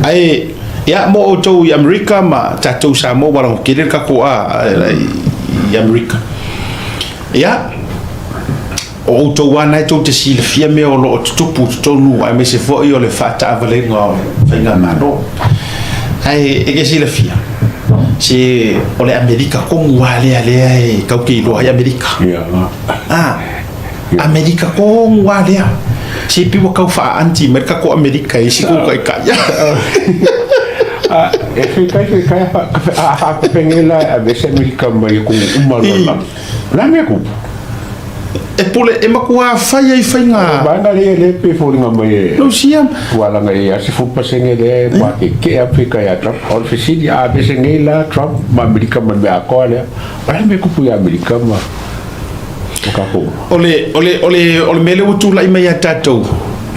Ae, ia, mo outou i Amerika ma tatou Samoa ua lago tele le tatou a i Amerika. Ia, o outou lava na e tou te silafia mea o lo o tutupu i totonu aemaise foi o le faataavalega o le faigamalo. Ae e te silafia, se o le Amerika tonu lava lea lea e tatou te iloa ai Amerika. Ah, Amerika tonu lava lea. Se pei ua tau faa-anti mai le tatou Amerika e isi kou taitai. Ah, e whitai whitai a whakapenge la a vese Amerika mai ko uma la. La me ku. E pule, e makuā fai ai faiga. Vaega lea lea pe foliga mai e. Lau sia. Tualaga e a se fu pasenge lea e pa ke ke a fika ia Trump. O le fesili a vese nei la Trump ma Amerika ma mea atoa lea. O le a le mea kupu ia Amerika ma ma tatou. O le, o le, o le, o le mea lea ua tulai mai ia tatou,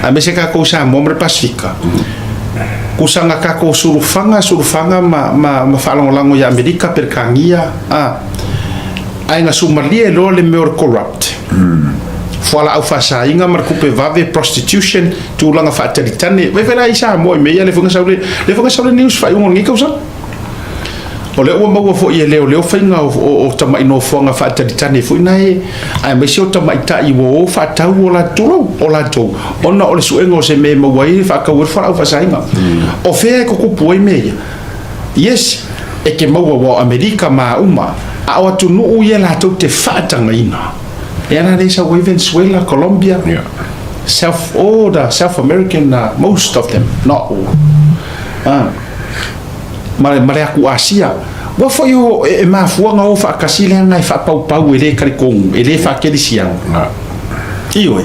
aemaise tatou Samoa ma le Pasefika, kusaga tatou sulufaga, sulufaga ma, ma, ma faalagolago ia Amerika, Peretania, a. Ae na sumalie loa le mea o le corrupt, fualaau faasaina ma le tupe vave, prostitution, tulaga faatalitane. Vaai la i Samoa i mea ia, lea foi na sau le, lea foi na sau le news faaiuga o lenei tausaga. O lea ua maua foi e leoleo faiga o, o, o tamai nofoaga faatalitane foi na e, aemaise o tamaitai ua o faatau o latou, tulou, o latou, ona o le suega o se mea e maua ai e faatau ai le fualaau faasaina. O fea e tutupu ai mea ia? Yes, e te maua ua o Amerika ma uma, a o atunuu ia latou te faatagaina. Lea la lea sau ai Venezuela, Colombia, yeah. South, all the South American, most of them, not all. Ma, ma le aku Asia. Ua foi o, e, e mafua ona o faatasi leaga e faapaupau e le talitonu, e le faakelisiano. Yeah. Ioe.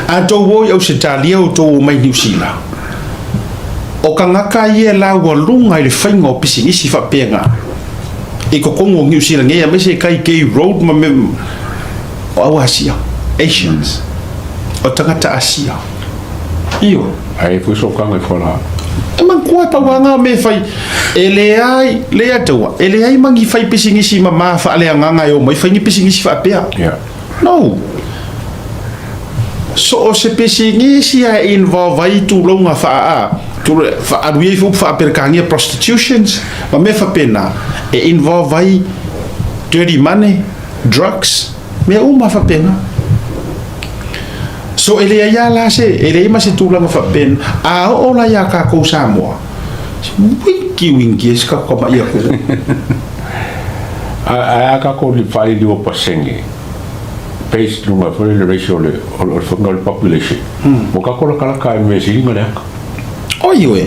A tou o i Ausetalia o tou omai Niu Sila, O tagata ia e laualuga i le faiga o pisinisi faapena i totonu o Niu Sila nei aemaise i tai Gay Road ma mea o au Asia, Asians, o tagata Asia. Ioe. Ae foi sokaga i Fualaau. E manatua e pau lava na mea e fai. E leai, leai taua, e leai ma ni fai pisinisi mama faaleagaga e omai fai ni pisinisi faapea. Yeah. No. So o se pisinisi a e involve ai tulaga faa alu i ai foi upu faa-Peretania prostitutions ma mea faapena e involve ai dirty money, drugs, mea uma faapena. So e leai lava la se, e leai ma se tulaga faapena. A oo la iā tatou Samoa, winki winki e se tatou kamaʻi atunuu. Ae a tatou faaliliua pasene based luga foi le ratio o le o le o le population. Ua tatou latalata i mea sili ma le aka. Oi oe.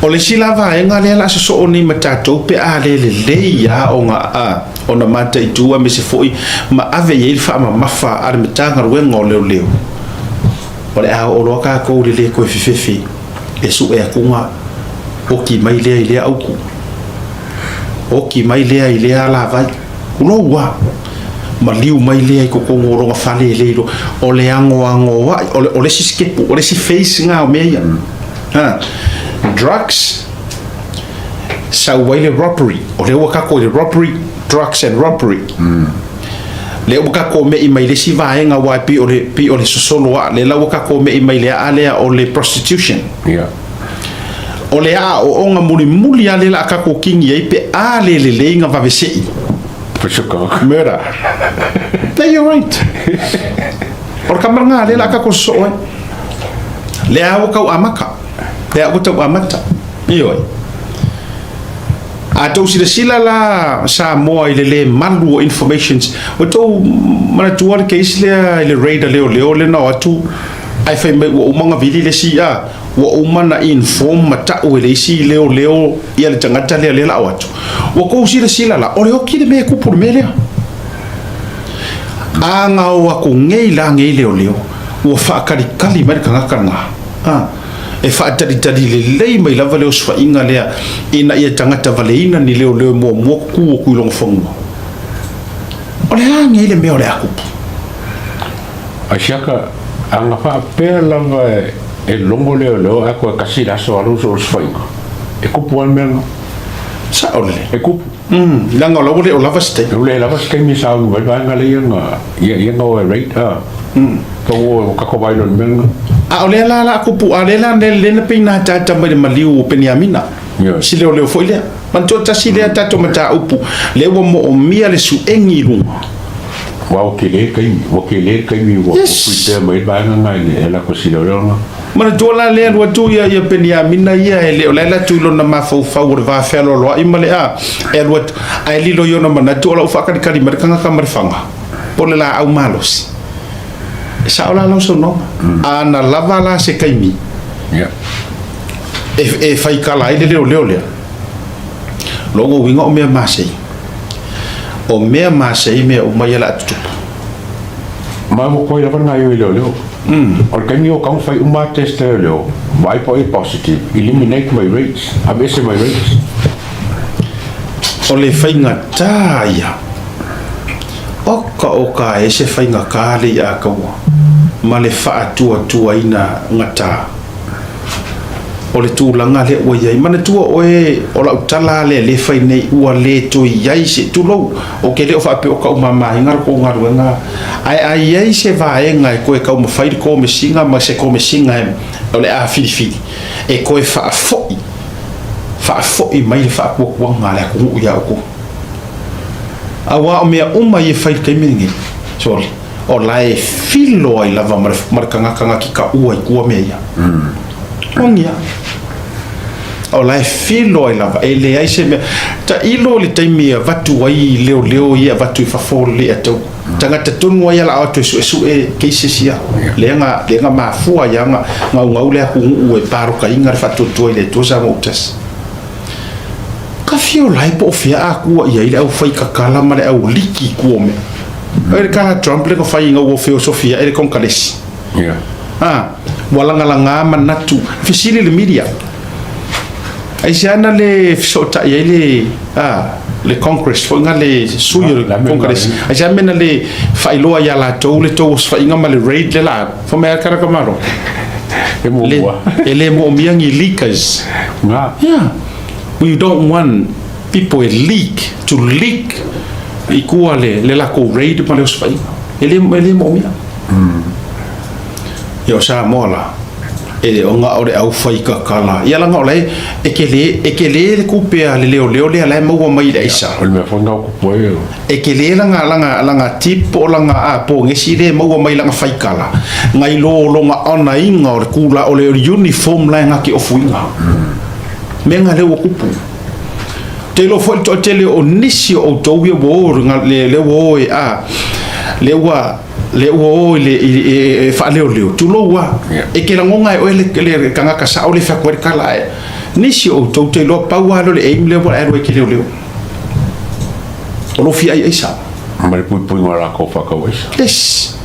O le isi la vaega lea la sosoo nei ma tatou pe a le lelei lava ona a ona mataitu aemaise foi ma ave i ai le faamamafa a le Matagaluega o Leoleo, o le a oo loa tatou i le le toe fefefe e sue atu ona oki mai lea i lea autu, oki mai lea i lea alavai. Tulou a! Maliu mai lea i totonu o lona fale e le iloa. O le anoanoai, o le, o le isi sitepu, o le isi phase lena o mea ia. Ha. Drugs, sau ai le robbery. O lea ua tatou i le robbery, drugs and robbery. Lea ua tatou me'i mai le isi vaega aua e pei o le, pei o le sosolo aa, lea la ua tatou me'i mai le aa lea o le prostitution. Yeah. O le aoaoga mulimuli lava lea o le a tatou kini ai pe a le lelei na vave sei. Murder. No, you're right. O le tama lena lea o le a tatou sosoo ai. Lea ua tau amata. Lea ua tau amata. Ioe. A tou silasila la Samoa i le le malu o informations, ua tou manatua le case lea i le raid a leoleo lea na o atu ae fai mai ua uma ona vili le isi a, ua uma ona inform ma tau e le isi leoleo ia le tagata lea lea la o atu. Ua tou silasila la, o le oti le mea e tupu le mea lea. A na o atu nei la nei leoleo, ua faatalitali mai le tagata lena. A, e faatalitali lelei mai lava le osofaiga lea ina ia tagata valeina ni leoleo e muamua tu atu i lona fanua. O le a nei le mea o le a tupu? Asiaka, a na faapea lava e logo leoleo ae toe tasi le aso alu so osofaiga, e tupu lava le mea lena. Sa'o lelei. E kupu. Leaga o la ua le o lava se taimi. Ua le lava se taimi e sauni mai le vaega lea ia na, ia, ia na o e rate, a. Tau o kako vai loa i le mea lena. A o lea la la kupu, a o lea la lea na pei na ataata mai le maliu o Peniamina. Ioe. Si leoleo foi lea. Manatua tasi lea tatou mataupu, lea ua moomia le suegi i luga. Aua ua tele le taimi, ua tele le taimi ua Yes. prepare mai ai le vaega lena i le latou sileoleo lena. Manatua la lea alu atu ia ia Peniamina ia e le o la e alu atu i lona mafaufau o le va fealoaloai ma le a, e alu atu, ae lilo i ona manatu o la ua faakalikali mai le tagata ma le faga, po o le laau malosi. E sao la lau saunoaga. A na lava la se taimi Yeah. e, e faikala ai le leoleo lea, lona uiga o mea masei. O mea masei mea uma ia o le a tutupu. Ma ua koi lava le gaoioi leoleo. O le taimi o tau fai uma test leoleo, vaai po o e positive, eliminate mai rates, aveese mai rates. O le faigata ia. Oka oka e se faigata le iā kaua ma le faatuatuaina gata. O le tulaga lea ua i ai. Manatua oe, o lau tala lea lea e fai nei, ua le toe i ai se, tulou, ou te le o faapea o kau mamaina le kou galuega, ae a i ai se vaega e toe taumafai le komesiga ma se komesiga e, o le a filifili, e toe faafoi, faafoi mai le faatuatuaga a le atunuu ia outou. Aua o mea uma ia e fai i le taimi lenei, sole, O la e filo ai lava ma le, ma le tagata na kikaua i tua mea ia. Ogia. O la e filo ai lava, e leai se mea. Tailo i le taimi e avatu ai leoleo ia e avatu i fafo o le atau. Tagata tonu ai a la o atu e suesue cases ia. Lea na, lea na mafua ai lava na gaugau le atunuu e palokaina le faatuatua i le Atua Samoa ua tasi. Ka fia o la e po o fea a tua i ai le aufai kakala ma le au liki i tua o mea. Ai le kala Trump le ka fai ina ua feosofia e le Konkalesi. Yeah. Ah, ua lagalagā manatu, fesili le media. Aisea na le fesootai ai le, ah, le Congress foi nga le sui o le Congress. Aisea mea na le faailoa ia latou le tou osofaiga ma le raid le la. Fai mai a le kanaka Malo. E muamua. E le moomia ni leakers. Nga. Yeah. We don't want people e leak, to leak i kua le, le lakou raid ma le osofaiga. E le, e le moomia. Ia o Samoa la, e le o ga o le aufaikakala. Ia laga o la e, e kele, e kele le kupe a le leoleo lea la e maua mai i le aisa. O le mea foi lena o kupu ai o. E kele laga, laga, laga tip po o laga a pogesi lea e maua mai laga faikala, ngai lo loga onaina o le kula o le uniform la e ga ke ofuina. Mea ga lea ua kupu. Te iloa foi le toatele o nisi o outou ia ua o le, lea ua o e a, lea ua, lea ua o i le, i, e, e faaleoleo, tulou a. Yeah. E ke lagona e oe le, le tagata sao le fai atu ai le tala ae nisi o outou te iloa pau lava lea o le aim lea ua e alu ai e te leoleo. O lou fia aiaisa. Ma le puipuiga o latou faatauaisa. Yes.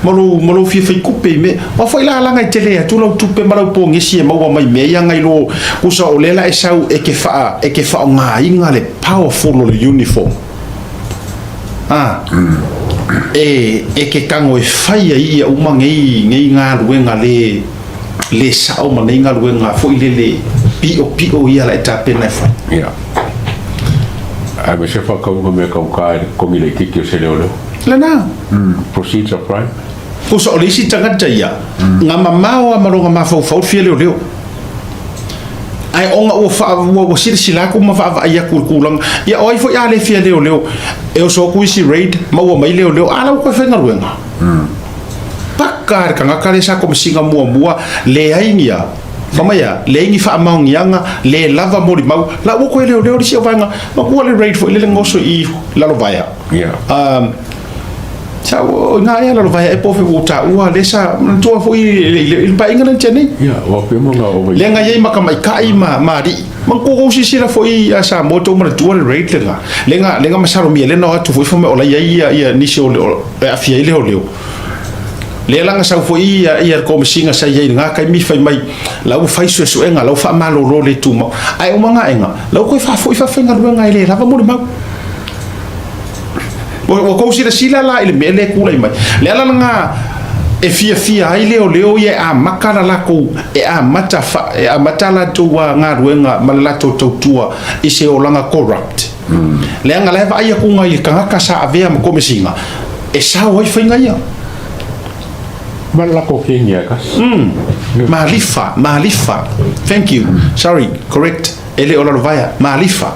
Ma lou, ma lou fia faikupe i mea. Aua foi la laga e tele atu lau tupe ma lau pogesi e maua mai mea ia ngai lo kusa o lea la e sau e ke faa, e ke faaaogaina le powerful o le uniform. A, e, e ke tago e fai ai ia uma nei, nei galuega le, le sao ma nei galuega foi lele piopio ia la e tapena e fai. Ia. Aemaise faatauga mea taugata i le totogi laitiiti o se leoleo. Lena. Proceeds of crime. Kusa o le isi tagata ia, nga mamao a ma lona mafaufau le fia leoleo. Ae ona ua faa, ua, ua silasila atu ma vaavaai atu i le tulaga, ia o ai foi a le fia leoleo, e oso atu isi raid, maua mai leoleo, a la ua toe faigaluega. Paka le tagata lea sa komesina muamua, leai ni a, fai mai a, leai ni faamaoniaga, le lava molimau, la ua toe leoleo le isi au vaega, matua le raid foi lele na oso i Lalovaea. Yeah. Sa o ina ea Lalovaea e po fe ua taua lea sa manatua foi i le paeaiga lea na tea nei. Yeah, ua pea mo ngā ova i. Lea na i ai ma tamaitai ma, ma alii. Manatua kou silasila foi ia Samoa tou manatua le raid lena. Lea na, lea na masalomia lea na o atu foi fai mai o la i ai ia, ia nisi o, o e aafia ai leoleo. Lea la na sau foi ia, ia le komesina sa i ai i lena taimi fai mai la ua fai suesuega, la ua faamalolo le tumau. Ae uma gaega, la ua toe faafoi faafaigaluega e le lava molimau. Ua tou silasila la i le mea lea e tulai mai. Le ala lena E fiafia ai leoleo ia e amaka la lakou, e amata fa, e amata a latou galuega ma le latou tautua i se olaga corrupt. Leaga la e vaai atu nai tagata sa avea ma komesina e sao ai faiga ia. Ma le latou kegi e tasi. Malifa, malifa. Thank you. Sorry, correct. E le o Lalovaea, Malifa.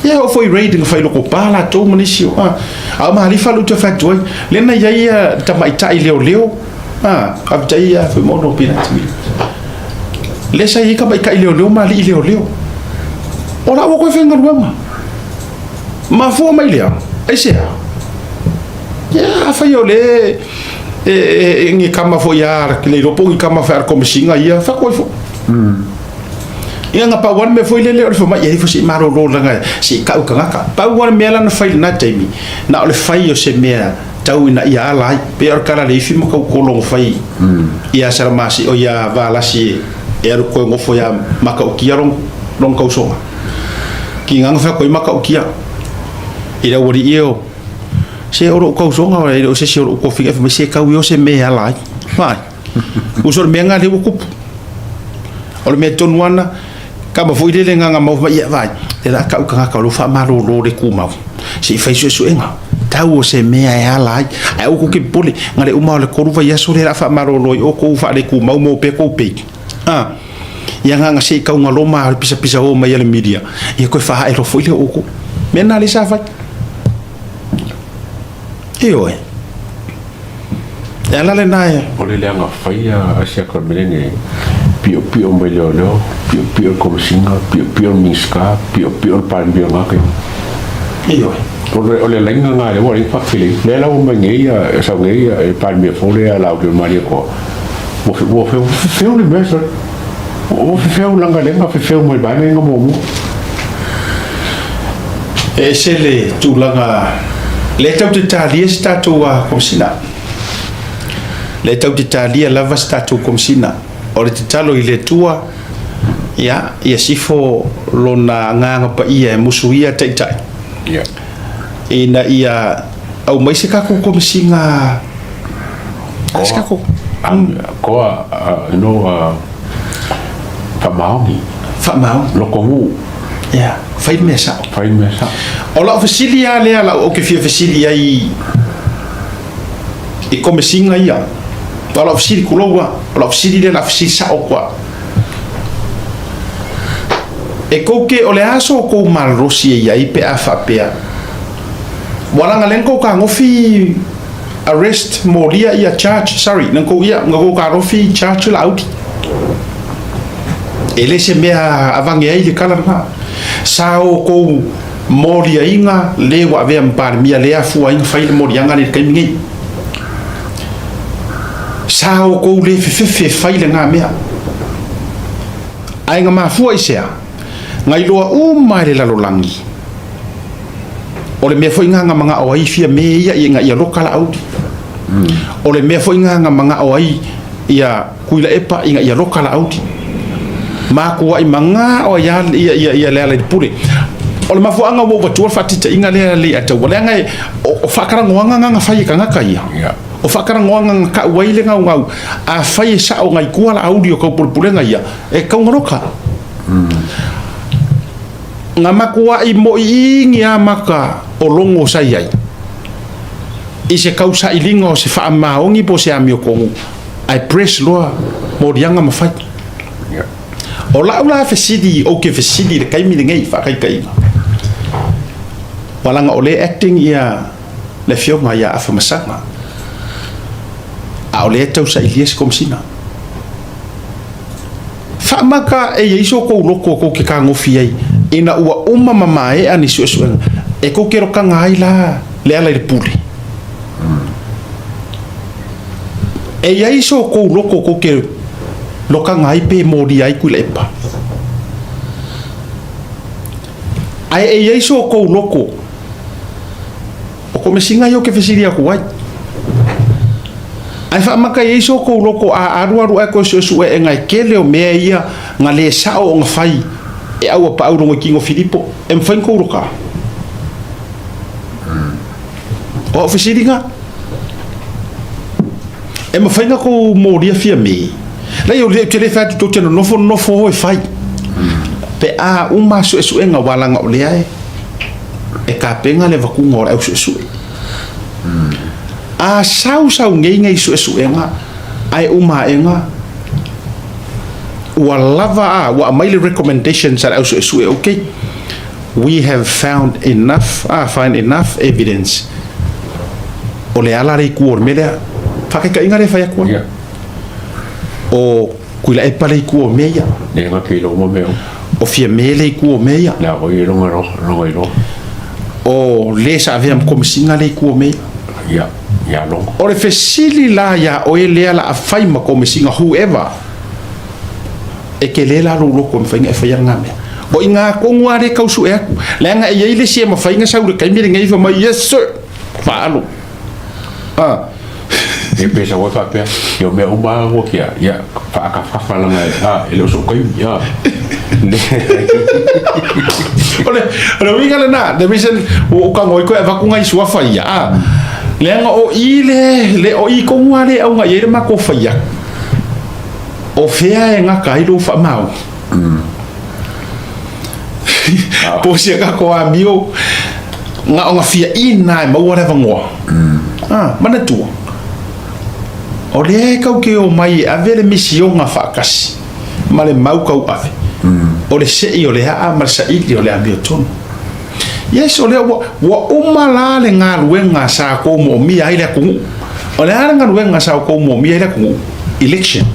Ia oo foi raid na fai loko pa latou ma nisi o, a. A o Malifa lea ou te fai atu ai, lea na i ai le tamaitai leoleo, a, faafetai ia Fuimaono Pinati. Lea sa i ai tamaitai leoleo ma alii leoleo. O la ua toe faigaluega. Mafua mai lea, aisea? Ia, afai o lea e ni kama foi a le iloa po o ni kama foi a le Komesina ia, fai atu ai foi. Ia na pau lava le mea foi lele o le fai mai, ia ifo se i malolo leaga se i kau tagata. Pau lava le mea la na fai i lena taimi, na o le fai o se mea tau ina ia ala ai. Pei o le tala a le ifi ma Tautolo na fai ia Salamasi, o ia Valasi e alu toe nofo ia Matautia lona tausoga. Tiga na fai atu ai Matautia i le aualii e o, se o lou tausoga e le o se isi o lou tofiga, fai mai se tau ia o se mea e ala ai. Vaai, uso o le mea lena lea ua tupu. O le mea tonu lava lena, tama foi lele na mau mai, ia vaai, lea o le a tau tagata o lea ua faamalolo le tumau, se i fai suesuega, tau o se mea e ala ai. Ae aua tou te popole, na le uma o le 3 vaiaso lea o le a faamalolo ai outou faale-tumau ma o pea tou pay. A, ia na ona se i taugaloma lava o le pisapisao mai a le media, ia toe faaee loa foi lea o outou. Mea lena lea sa fai. Ioe. E ala lena e. O le leaga faia a si aka mea lenei, piopio mai leoleo, piopio le Komesina, piopio le Minisita, piopio le Palemia o lena taimi. Ioe. O le laina lena lea ua ala ai ona faafetele. Lea la ua omai nei ia, sau nei ia le Palemia fou lea Laaulialemalietoa, ua fefeu le mea sole. Ua fefeu leaga lea na fefeu mai vaega ia na muamua. E ese le tulaga lea tatou te talia se tatou Komesina. Lea tatou te talia lava se tatou Komesina. O le tatalo i le Atua, ia, ia sifo lona agaga paia e musuia taitai. Yeah. Ina ia aumai se tatou Komesina Koa, se tatou koa, you know, faamaoni. Faamaoni. Lotonuu. Ia, fai le mea sao. Fai le mea sao. O lau fesili lava lea lau ou te fia fesili ai i Komesina ia. O lau fesili, tulou lava, o lau fesili lea o le a fesili sao atu lava. E kou te, o le a so tou malolosi e i ai pe a faapea ua laga lea na tou tagofi arrest molia ia charge sorry na tou ia na tou tagofi charge Laauli. E le se mea avane ai le tala lena. Sa outou moliaina le ua avea ma Palemia lea afua ai na fai le moliaga lea i le taimi nei. Sa outou le fefefe e fai lena mea. Ae na mafua i se a? Na iloa uma e le lalolagi o le mea foi lena na manao ai Fiame ia ina ia loka Laauli. O le mea foi lena na manao ai ia Tuilaepa ina ia loka Laauli. Matuai manao ai lava ia Lealailepule. O le mafuaaga ua ou avatua le faataitaiga lea Leiataua, leaga e, o faatalanoaga na na fai e tagata ia. O faatalanoaga na tau ai le gaugau, afai e sao nai tua Laauli o taupulepulega ia, e tatau ona loka. Na matuai moiiigi lava maka o logo sa i ai i se tausailiga o se faamaoni po o se amiotonu, ae press loa moliaga ma fai. O lau la fesili, ou te fesili i le taimi lenei, faataitaiga, ua leaga o lea e acting ia le afioga ia Afamasaga, a o lea e tausailia se Komesina. Faamata e i ai so outou loto tou te tagofi ai ina ua uma ma maea ni suesuega e tou te lotaga ai la le ala i le pule. E i ai so outou loto tou te lotaga ai pe molia ai Tuilaepa. Ae e i ai so outou loto o Komesina ia ou te fesili atu ai. Ae faamata i ai so outou loto a alualu ae toe suesueega e tele o mea ia na le sao ona fai e aua paau logo i tino Filipo e mafai ona tou loka? O au fesili na. E mafai ona kou molia Fiame. Leai o lea ou te le fai atu tou te nonofo nonofo o e fai. Pe a uma suesuega aua leaga o lea e e tapena le avatuga o le au suesue. A sau sau nei nei suesuega ae uma aega ua lava a ua aumai le recommendations a le au suesue okay we have found enough a find enough evidence o le ala le itu o le mea lea. Faataitaiga lea e fai atu ai. O Tuilaepa le itu o mea ia. Le ga ke lo mea. O Fiame le itu o mea ia. Le go i longa ro longa i lo. O le sa avea ma komesina le itu o mea ia. Ia, ia longo. O le fesili la iā oe lea la a fai ma komesina whoever e tele la lou loto e mafai ona e faia lena mea. O i ina tonu lava lea e tau sue atu. Leaga e i ai le isi e mafai ona sau i le taimi lenei fai mai, yes sir, faaalu. Ah. E pe sa faapea, ia o mea uma lava ua kia, ia faakafakafa langa e, ah, e le o sou taimi, ah. O le, o le uiga lena, the reason ua ou tago ai koe avatu nai suafa ia, ah, leaga o i le, le o i tonu lava le auga i ai le matou fai atu. O fea e gata ai lou faamaoni? Po o si a tatou amio na ona fia ina e maua le avanoa. Ah, manatua, o lea e kau te omai e ave le misiona faatasi ma le mau kau ave, o le sei o le aa ma le saili o le amiotonu. Yes, o lea ua, ua uma la le galuega sa kou moomia ai le atunuu. O le a le galuega sa outou moomia ai le atunuu? Election.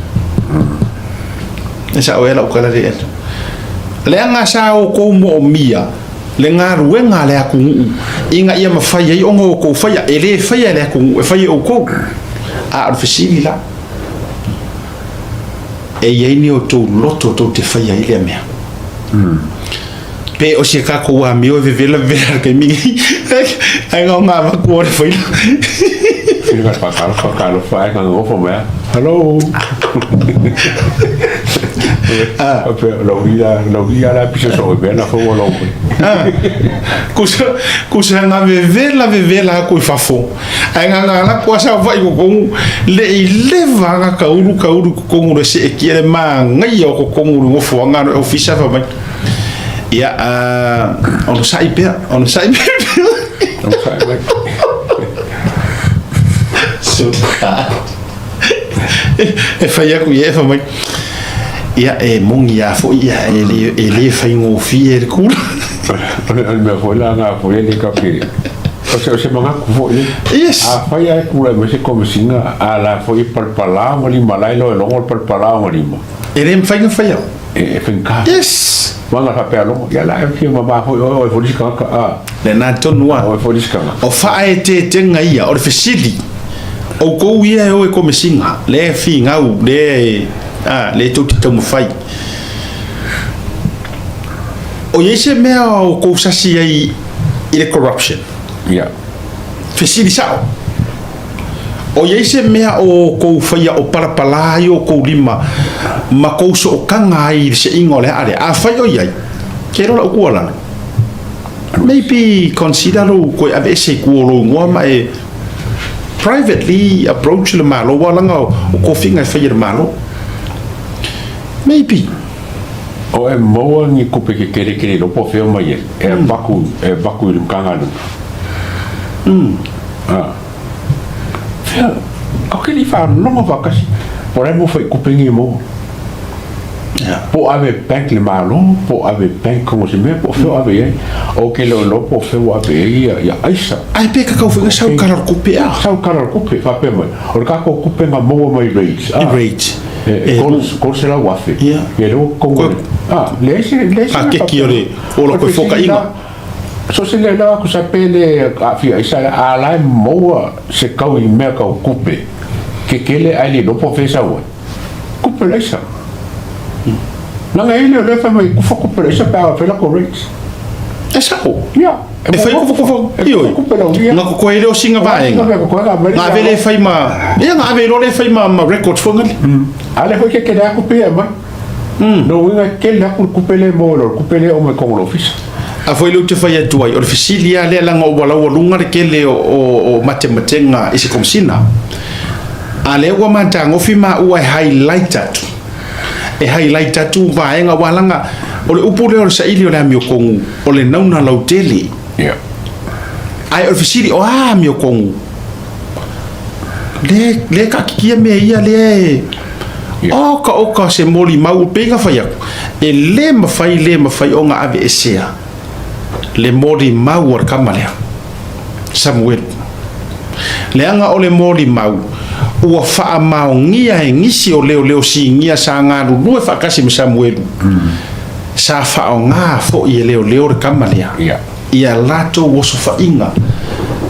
E sao ea lau tala lea? Leaga sa outou moomia le galuega a le atunuu ina ia mafai ai ona outou faia. E le faia e le atunuu, e fai e outou. A o le fesili la, e i ai ni outou loto tou te faia ai lea mea? Pe o si a tatou amio e vevela vevela i le taimi nei, ae na ona avatu o le faila. Fili ka whakalofa, whakalofa, ai ka ngofo mea. Hello. Ah. Pe lau ia, lau ia la piso so be na fo lau. Kusa kusa nga vevela vevela aku i fafo. Ae nga nga la kua sa vai ko kongu le i leva nga kaulu kaulu ko kongu le se e le mangaia o ko kongu le ngofo anga no ofisa fa mai. Ia, onosai pea, onosai pea. Onosai mai. So, e fai aku ia e fai mai. Ia, e moni a foi ia, e le, e le faigofie le kula. O le mea foi la ngā foi e le kape. O se, o se mangaku foi le. Yes. A fai ai kula me se komisinga, a la foi palpalā ma lima lai lo e longo palpalā ma lima. E le mawhai nga whai au. E whainga. Yes. Manga whapea longo. Ia la e whia mama hoi oi oi fo kanga a. Le nā tonu a. Oi fo kanga. O whaa e te tenga ia, o le fesili. O kou ia e oe komesinga. Le whingau, le, a, le tou te taumawhai. O iai se mea o kou sasi ai i le corruption. Ia. Fesili sao. O i ai se mea o kou faia o palapala ai o kou lima ma kou sookaga ai i le seiga o le aa lea? Afai o i ai, ke lola uku a lalo. Maybe consider lou koe aveese i ku o lou igoa ma e privately approach le Malo aua laga o kofiga e faia e le Malo. Maybe. O e maua ni kupe kekelekele i loko o fea mai ai, e vaku, e vaku i le Matagaluega. A. Fea, au ke li whaalogo whakasi, o lai mo whai kupe ngi mo. Po ave bank le malo, po ave bank kongo se mea, po feo ave ai. O ke leo lo po feo ave ai ia, ia aisa. Ai pe ka kau whenga sau kara kupe a. Sau kara kupe, whapea mai. O le kako kupe nga maua mai rates. I rates. E, kol se lau afe. Ia. Ia leo kongo. Ah, le aise, le aise. A keki o le, o lo koe whoka inga. So se le la ku sa pele a fia isa a la moa se kau i mea kau kupe ke kele ai le lopo fe sa ua kupe la isa nanga ile le fa mai kufa kupe la isa pa fe la ko rates e sa o ia e fai kufa kufa i kupe la ia nga ko ile o singa vaenga nga vele fai ma ia nga ave lo le fai ma ma records fo ngali ale foi ke kele aku pe mai no winga kele aku kupe le mo lo kupe le o me kongo lo ofisa. A foi lea ou te fai atu ai, o le fesili lava lea leaga ua laualuga le tele o matematenga i se Komesina. A lea ua matagofi maua e highlight atu, e highlight atu vaega aua leaga o le upu lea o le saili o le amiotogu o le nauna lautele. Ae o le fesili, o a amiotogu? Le, le taatitia mea ia lea e oka oka se molimau pei na fai atu, e le mafai le mafai ona aveesea le molimau a le tama lea, Samuelu. Leaga o le molimau ua faamaonia e nisi o leoleo sinia sa galulue faatasi ma Samuelu, sa faaaoga foi e leoleo le tama lea i a latou osofaiga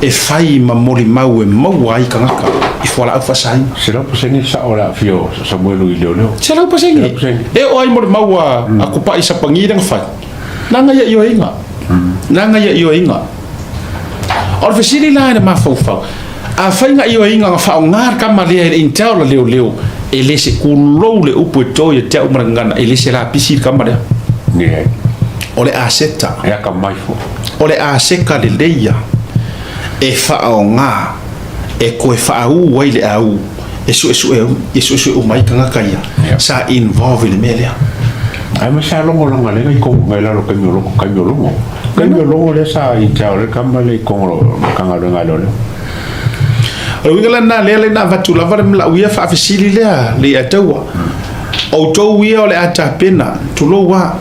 e fai ma molimau e maua ai tagata i fualaau faasaina. 100% sao le aafia o Samuelu i leoleo. 100%. E oo ai molimau a Kupa'i Sapagi lea na fai. Leaga ia ioeina. Leaga ia ioeina. O le fesili la i le mafaufau, afai na ioeina na faaaoga le tama lea e le intel a leoleo, e le se kulou le upu e to ia te au ma le gagana, e le se lapisi le tama lea. Leai. O le aseta. E akamai foi. O le aseta lelei ia e faaaoga e toe faaū ai le au e suesue e suesue uma ai tagata ia sa involve i le mea lea. Ae ma sa logologa lea i kogo ngai lalo taimi o logo taimi o logo. Taimi o logo lea sa i te ao le kama le i kogo Matagaluega a Leoleo. O le uiga lena lea le na avatu lava le lau ia faafesili lea le ia taua. Outou ia o le a tapena, tulou a,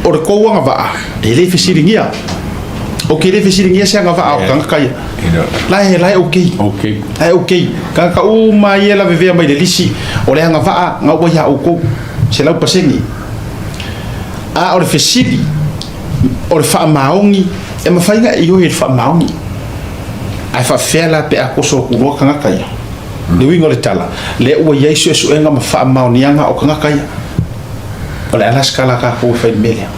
o le tou agavaa, e le fesiligia. Ou te le fesiligia se agavaa o tagata ia. La e, la e okay. Okay. La e okay. Tagata uma ia e lavevea mai le lisi, o le agavaa na ua ia outou, 100%. A o le fesili, o le faamaoni, e mafai ona e ioe i le faamaoni. Ae faafefea la pe a toso atu loa tagata ia? Le uiga o le tala, lea ua i ai suesuega ma faamaoniaga o tagata ia. O le a la se tala a tatou e fai i le mea lea?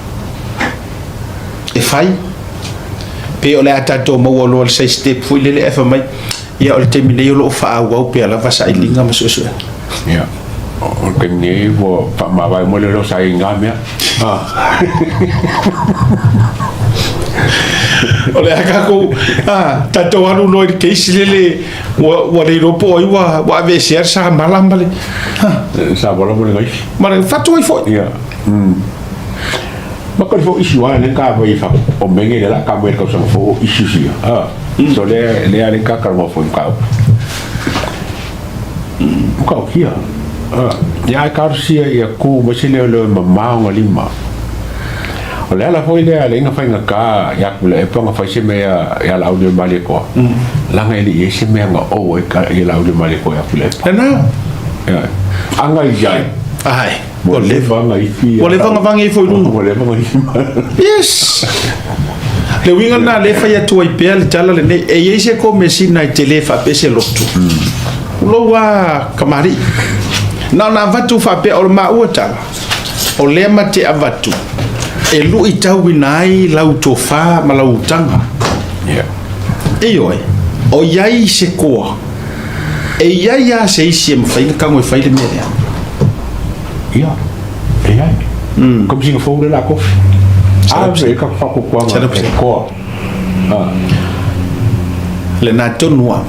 E fai? Pe o le a tatou maua loa le size step foi lele ae fai mai, ia o le taimi nei o lo o faaauau pea lava sailiga ma suesuega. Ia, o le taimi nei ua faamavae uma le sa i ngā mea. O le a tatou, tatou alu loa i le case lele ua, ua le iloa po o ai ua, ua aveesea le samala ma le, Samala ma le gaifi. Ma le fatu ai foi. Ia. Ma koli fo isi wa le ka vai fa o menge le la ka mo ka sa fo isi sia. Ah. So le le ale ka ka mo fo ka. Ka o kia. Ah. Ia ka sia ia ku ma se le le ma ma nga lima. O le ala foi lea le inga fai nga ka ia ku le pa nga fai se mea ia la au le male ko. Langa ele i se mea nga o e ka ia la au le male ko ia ku le. Lena. Ia. Anga i ai. Ai. Ua leva nga ifi. Ua leva nga vange ifo i luga. Ua leva nga ifi. Yes! Le uiga lena lea e fai atu ai pea le tala lenei, e i ai se komesina e tele faapea se lotu. Tulou lava kamali'i. Na ona avatu faapea, o le maua tala, o lea ma te avatu e luitauina ai lau tofa ma lau utaga. Ioe, o i ai se koa E i ai lava se isi e mafai ona tago e fai le mea lea? Ia, e i ai. Komesina fou lea la kofi. Ave e ka whakokoanga e koa. Lena tonu lava.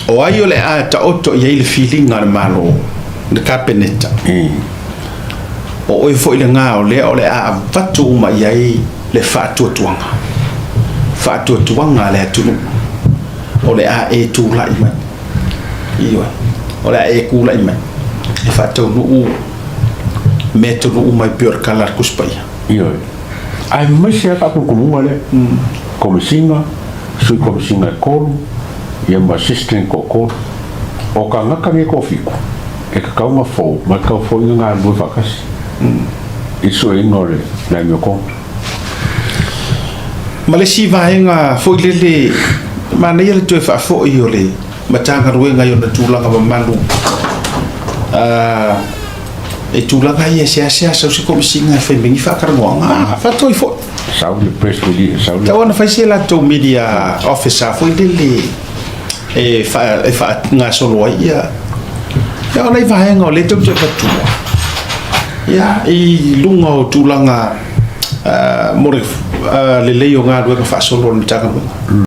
O ai o le a taoto i ai le filiga a le Malo, le Kapeneta? O oe foi lena o lea o le a avatu uma i ai le faatuatuaga, faatuatuaga a le atunuu. O le a e tulai mai. Ioe. O le a e tulai mai e faataunuu mea taunuu uma e pei o le tala a le Tusi Paia. Ioe. Aemaise lava faatumutumuga lea, Komesina, Sui Komesina e tolu, ia ma Assistant e toatolu. O tagata nei e toafitu, e tatau ona fou ma e tatau foi ona galulue faatasi i le sueina o le amiotonu. Ma le isi vaega foi lele, manaia le toe faafoi o le Matagaluega i ona tulaga mamalu i tulaga ia e seasea sau se Komesina e fai mai ni faatalanoaga faatoi foi. Sau le press release, sau le. Tau ona fai se latou media officer foi lele e faagasolo ai ia ia o nai vaega o lea tou te avatua ia i luga o tulaga mo le lelei o galuega faasolo a le Matagaluega.